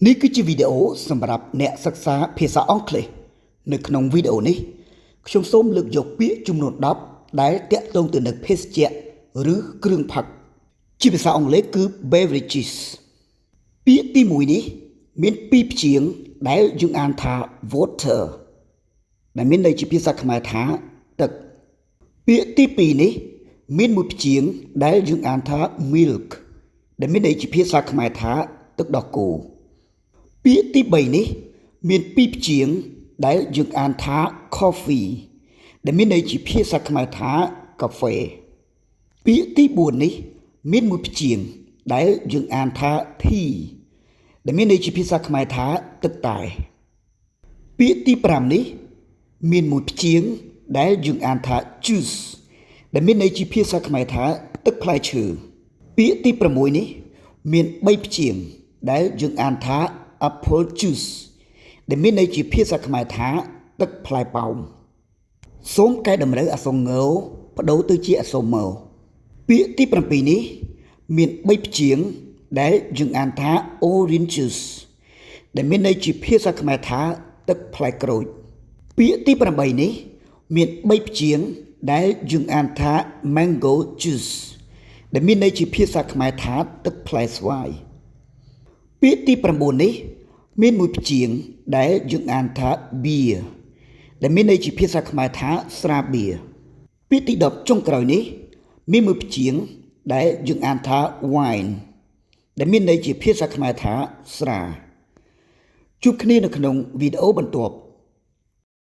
នេះគឺជាវីដេអូសម្រាប់អ្នកសិក្សាភាសាអង់គ្លេសនៅក្នុងវីដេអូនេះខ្ញុំសូមលើកយកពាក្យចំនួន10ដែលទាក់ទងទៅនឹងភេសជ្ជៈឬគ្រឿងផឹកជាភាសាអង់គ្លេសគឺ beverages ពាក្យទី1នេះមានពីរព្យាង្គដែលយើងអានថា water ដែលមានន័យជាភាសាខ្មែរថាទឹកពាក្យទី2នេះមានមួយព្យាង្គដែលយើងអានថា milk ដែលមានន័យជាភាសាខ្មែរថាទឹកដោះគោពាក្យទី3នេះមានពីរព្យាង្គដែលយើងអានថា coffee ដែលមានន័យជាភាសាខ្មែរថាកាហ្វេពាក្យទី4នេះមានមួយព្យាង្គដែលយើងអានថា tea ដែលមានន័យជាភាសាខ្មែរថាទឹកតែពាក្យទី5នេះមានមួយព្យាង្គដែលយើងអានថា juice ដែលមានន័យជាភាសាខ្មែរថាទឹកផ្លែឈើពាក្យទី6នេះមាន3ព្យាង្គដែលយើងអានថា apple juice ដែលមានន័យជាភាសាខ្មែរថាទឹកផ្លែប៉ោមសូមកែតម្រូវអក្សរងប្ដូរទៅជាអក្សរមពាក្យទី7នេះមាន3ព្យាង្គដែលយើងអានថា orange juice ដែលមានន័យជាភាសាខ្មែរថាទឹកផ្លែក្រូចពាក្យទី8នេះមាន3ព្យាង្គដែលយើងអានថា mango juice ដែលមានន័យជាភាសាខ្មែរថាទឹកផ្លែស្វាយពាក្យទី9នេះមានមួយព្យាង្គដែលយើងអានថា beer ដែលមានន័យជាភាសាខ្មែរថាស្រាបៀរពាក្យទី10ចុងក្រោយនេះមានមួយព្យាង្គដែលយើងអានថា wine ដែលមានន័យជាភាសាខ្មែរថាស្រាជួបគ្នានៅក្នុងវីដេអូបន្ទាប់។